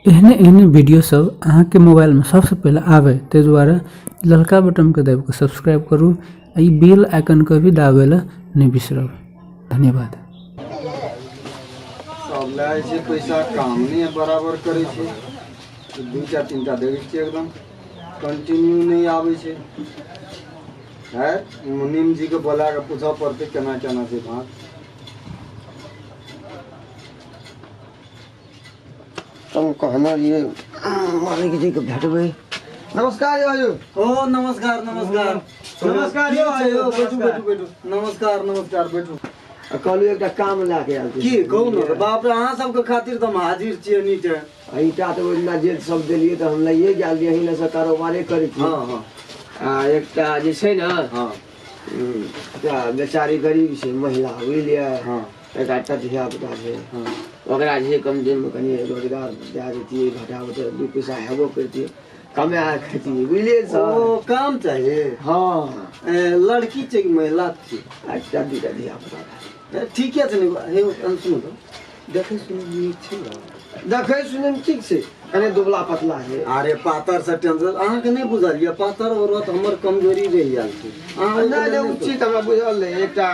एहने एहने वीडियो सब अहाँके मोबाइलमे सबसँ पहिले आबै ताहि दुआरे ललका बटनके दाबि कऽ सब्सक्राइब करू आ ई बेल आइकनके भी दाबै लए नहि बिसरब। धन्यवाद। सब लए जाइ छै पैसा, काम नहि बराबर करै छै। दूटा तीनटा देखै छियै एकदम कंटिन्यू नहि आबै छै। है मुनीम जीके बोला कऽ पूछऽ पड़तै केना केना छै भाँज। हम कहने रहियै मालिक जी के भेटबै। नमस्कार यौ हजूर। ओ नमस्कार नमस्कार नमस्कार यौ यौ, बैठू बैठू बैठू। नमस्कार नमस्कार, बैठू। आ कहलहुँ एकटा काम लए के आयल छी। की कहू ने, बाप रे, अहाँ सबके खातिर तऽ हम हाजिर छियै एनी टाइम। आ ईटा तऽ ओहि दिना जे सब देलियै तऽ हम लैए गेल रहियै, एहि से कारोबारे करै छी। हाँ हाँ। आ एकटा जे छै ने, हाँ, एकटा बेचारी गरीब छै महिला, बुझलियै? हाँ। एकटा एकटा धिया पुता छै। हाँ। ओकरा जे कम दिनमे कनि रोजगार दए दैतियै, घटा बटा 2 पैसा हेबो करतियै, कमाए खैतियै, बुझलियै सर? ओ काम चाहिए। हाँ। लड़की छै कि महिला छै? एकटा दूटा धिया पुता। ठीके छै ने। हे सुनू तऽ, देखै सुनै नीक छै ने? देखै सुनैमे ठीक छै, कनि दुबला पतला छै। अरे पातर से टेंशन अहाँके नहि बुझल यऽ, पातर औरत हमर कमजोरी रहि गेल छै। अहाँ नहि नहि, ओ चीज हमरा बुझल नहि। एकटा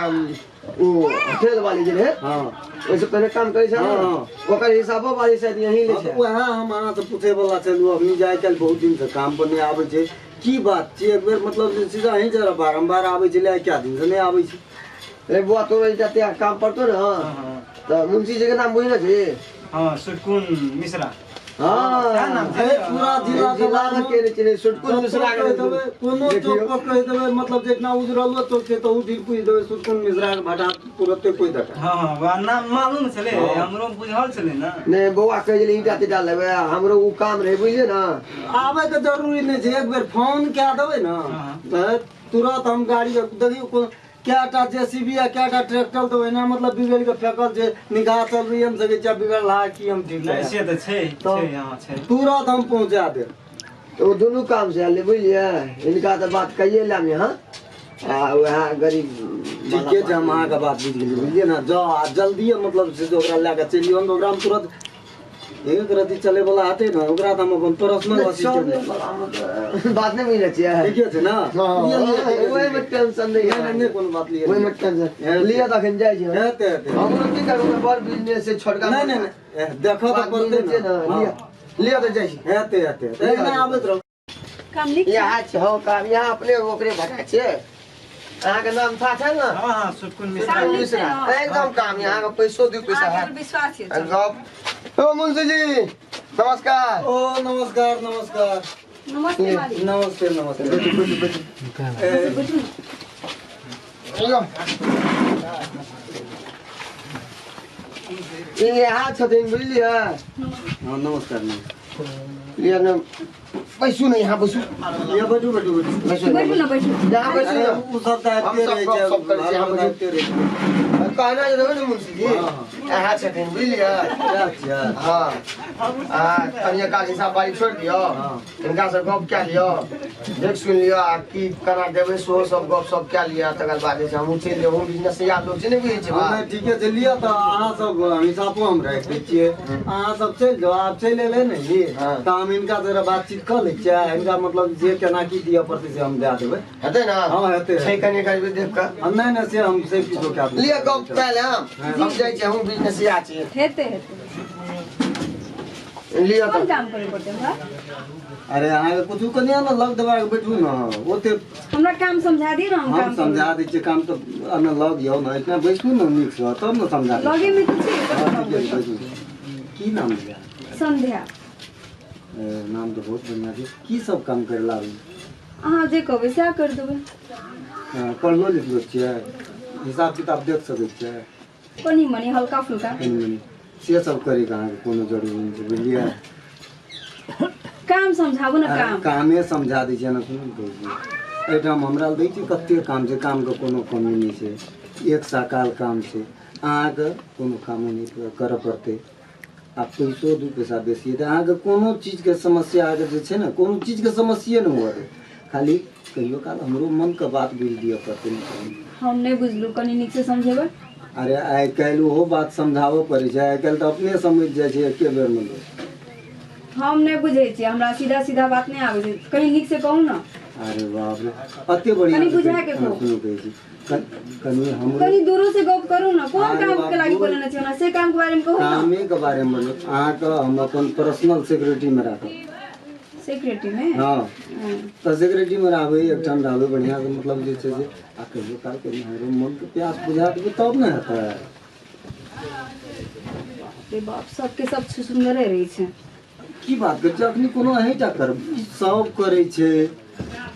ओ होटल वाली जे रहै, हाँ, ओहिसँ पहिने काम करै छल, हाँ। ओकर हिसाबो वाली शायद यहीं लै छै। वएह हम अहाँसँ पूछै वाला छलहुँ। अभी जे आइ काल्हि बहुत दिनसँ काम पर नहि आबै छै, की बात छै? एक बेर मतलब जे छै से अहीं जरा बारम्बार आबै छलै, आइ कए दिनसँ नहि आबै छै। रे बौआ, तोरा जते काम पड़तो ने, तऽ मुंशी जी के नाम बुझने छी? हाँ, सुटकुन मिश्रा। हाँ, पूरा जिला जिला मे के नहि चिन्है सुटकुन मिश्रा के? कहि देबै कोनो चौक पर कहि देबै, मतलब जितना उजरलो चौक छै तऽ ओ दिन पूछि देबै सुटकुन मिश्रा के भटा तुरते कोइ देता। हाँ हाँ, वएह नाम मालूम छलै, हमरो बुझल छलै ने। नहि बौआ, कहै छलै ईंटा तीटा लेबै, हमरो ओ काम रहै, बुझलियै ने? आबैके जरूरी नहि छै, एक बेर फोन कए देबै ने तऽ तुरत हम गाड़ी देखियौ कएटा जेसीबी आ कएटा ट्रैक्टर तऽ ओहिना मतलब बिगड़ि कऽ फेकल छै, निगाह चलबैए नहि सकै छै, बिगड़ला की हम ठीक नहि से तऽ छै, छै, हाँ छै। तुरत हम पहुँचा देब। तऽ ओ दुनू काम से आयल, बुझलियै? हिनका तऽ बात कहिए लेब यहाँ, आ वएह गरीब। ठीके छै, हम अहाँके बात बुझि गेलियै, बुझलियै ने? जाउ आ जल्दिए मतलब छै जे ओकरा लए कऽ चलि आउ, ओकरा हम तुरत एक रति चलै वाला हेतै ने, ओकरा तऽ हम अपन पर्सनल असिस्टेंट। बात नहि बुझले छियै? ठीके छै ने, ओहिमे टेंशन नहि। नहि नहि, कोनो बात लिअ, ओहिमे टेंशन लिअ, तऽ अखन जाइ छी। हेतै हेतै। हमरो की करबै, बड़ बिजनेस छै छोटका। नहि नहि नहि, देखऽ तऽ पड़तै ने। लिअ लिअ, तऽ जाइ छी। हेतै हेतै, एहिना आबैत रहू। काम नीक छै? यहाँ छै, हँ, काम यहाँ अपने ओकरे भटा छियै। अहाँके नाम था छै ने? हाँ हाँ, सुटकुन मिश्रा। काम नीक छै ने? एकदम काम, यहाँ पैसो 2 पैसा अहाँके है विश्वास छै? गप। ओ मुंशी जी, नमस्कार। ओ नमस्कार नमस्कार। नमस्ते मालिक। नमस्ते नमस्ते, बैठू बैठू बैठू। बैठू ने। ई यहाँ छथिन, बुझलियै? हाँ, नमस्कार नमस्कार। लिअ ने, बैसू ने, यहाँ बैसू। लिअ, बैठू बैठू बैठू। बैसू। बैठू ने, बैठू। यहाँ बैसू ने। ओ सब तऽ आबिते हम सब रहै गप छै, सप करै छी, यहाँ हरदम बैठू। आबिते रहै छै। कहना जे रहबै ने मुंशी जी, यहाँ छथिन, बुझलियै? अच्छा। हाँ, आ कनिए काल हिसाब बारी छोड़ि दियौ, हिनका से गप कए लियौ, देख सुनि लियौ, आ की केना देबै सेहो सब गप सप कए लिअ, तकर बाद जे छै हमहूँ चलि जेबै। हमहूँ बिजनेस यार लोक छै, नहि बुझै छियै हँ, बात? नहि, ठीके छै। लिअ तऽ अहाँ सब हिसाबो हम राखि दै छियै, अहाँ सब चलि जाउ। आब चलि एलै ने ई, हाँ। तऽ हम हिनका जरा बातचीत कऽ लै छियै, हिनका मतलब जे केना की दिअ पड़तै से हम दए देबै। हेतै ने? हाँ, हेतै। छै कनि कनि देख कऽ। नहि नहि, से हम से किछो कए देबै। लिअ, गप कए लेब, हम जाइ छियै, हमहूँ बिजनेस या छियै। हेतै हेतै। लिअ कोन तऽ। काम करे पड़तै हमरा? अरे अहाँके कुछो कनिया ने लग देबा के बैठू ने ओते। हमरा काम समझा दिअ ने, हम हम काम समझा दै छियै काम तऽ, एने लग यौ ने, एतना बैसू ने नीकसँ तब ने समझा करबै। लगे में तऽ छी। हाँ, ठीके छै, बैसू। की नाम लिअ? संध्या। नाम तऽ बहुत बढ़िआँ छै। की सब काम करे लाबू? अहाँ जे कहबै सएह कर देबै। पढ़लो लिखलो छियै? हिसाब किताब देख सकै छियै? कनि मनि, हल्का फुल्का। कनि मनि, से सब करैके अहाँके कोनो जरूरी नहि छै, बुझलियै? काम समझाबू ने, काम। कामे समझा दै छियै ने, सुनू ने, कहै छी एहिठाम हमरा दै छी कते काम छै, कामके कोनो कमी नहि छै, एक साकाल काम छै, अहाँके कोनो कामो नहि करऽ पड़तै आ पैसो 2 पैसा बेसी हेतै। अहाँके कोनो चीजके समस्या अहाँके जे छै ने, कोनो चीजके समस्ये नहि हुअ देत। खाली कहियो काल हमरो मनके बात बुझि दिअ पड़तै ने कनि। हम नहि बुझलहुँ, कनि नीकसँ समझेबै। अरे आइ काल्हि ओहो बात समझाबऽ पड़ै छै? आइ काल्हि तऽ अपने समझि जाइ छै एके बेरमे लोक। हम नहि बुझै छियै, हमरा सीधा सीधा बात नहि आबै छै, कनि नीक से कहू ने। अरे बाप रे, अते बढ़िया कनि बुझा के कहू। सुनू कहै छी, कनि हमरो कनि दूरो से गप करू ने। कोन अरे काम बाप के लागी रे। बोलेने छी हमरा, से काम के बारे में कहू ने। कामे के बारे में बोलू, अहाँके हम अपन पर्सनल सिक्योरिटी में राखब। सिक्योरिटी में? हाँ। हँ। तऽ सिक्योरिटी में रहबै, एकठाम रहबै बढ़िआँ से, मतलब जे छै से आ कहियो काल कनि हमरो मनके प्यास बुझा देबै तब ने हेतै। रे बाप, सबके सब सुन्दरे रहै छै। की बात करै छै, अखनी कोनो अहीँटा करब, ई सब करै छै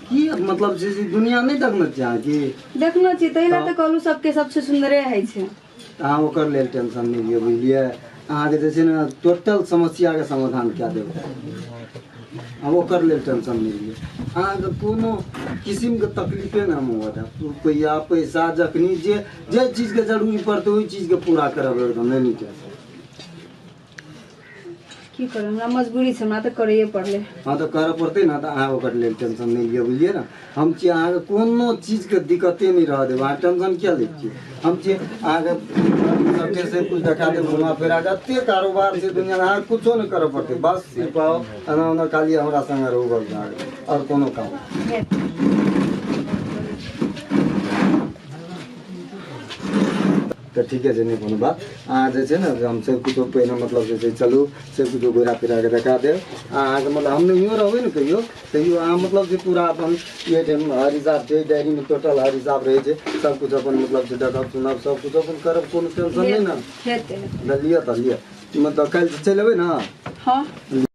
की मतलब छै से दुनिया नहि देखने छै अहाँ की? देखनो छी, ताहि लए तऽ कहलहुँ सबके सब सुन्दरे होइ छै। अहाँ ओकर लेल टेंशन नहि लिअ, बुझलियै? अहाँके जे छै ने टोटल समस्याके समाधान कए देबै हम, ओकर लेल टेंशन नहि लिअ। अहाँके कोनो किसिमके तकलीफे नहि हम हुअ देब। रुपैआ पैसा जखनी जे जे चीजके जरूरी पड़तै ओहि चीजके पूरा करब एकदम, नहि टेंशन। की करब, हमरा मजबूरी छै, हमरा तऽ करैए पड़लै। हाँ तऽ करऽ पड़तै ने, तऽ अहाँ ओकर लेल टेंशन नहि लिअ, बुझलियै ने? हम छियै अहाँके कोनो चीजके दिक्कते नहि रहऽ देब, अहाँ टेंशन किया लै छियै? हम छियै अहाँके सबटे से कुछ देखा देब, घुमा फिरा कऽ एते कारोबार छै दुनियामे, अहाँके कुछो नहि करऽ पड़तै, बस सिर्फ आउ एना ओना खाली हमरा सङ्गे रहू बस भए गेलै, आओर कोनो काम नहि। तऽ ठीके छै, नहि कोनो बात। अहाँ जे छै ने हम सब किछो पहिने मतलब जे छै चलू सब किछो घुरा फिरा कऽ देखा देब अहाँके, मतलब हम नहियो रहबै ने कहियो तैयो अहाँ मतलब जे पूरा अपन एहिठाम हर हिसाब छै, डायरीमे टोटल हर हिसाब रहै छै, सब किछु अपन मतलब जे देखब सुनब सब किछु अपन करब, कोनो टेंशन नहि ने। हेतै। लिअ तऽ लिअ, मतलब काल्हि चलि अयबै ने? हाँ।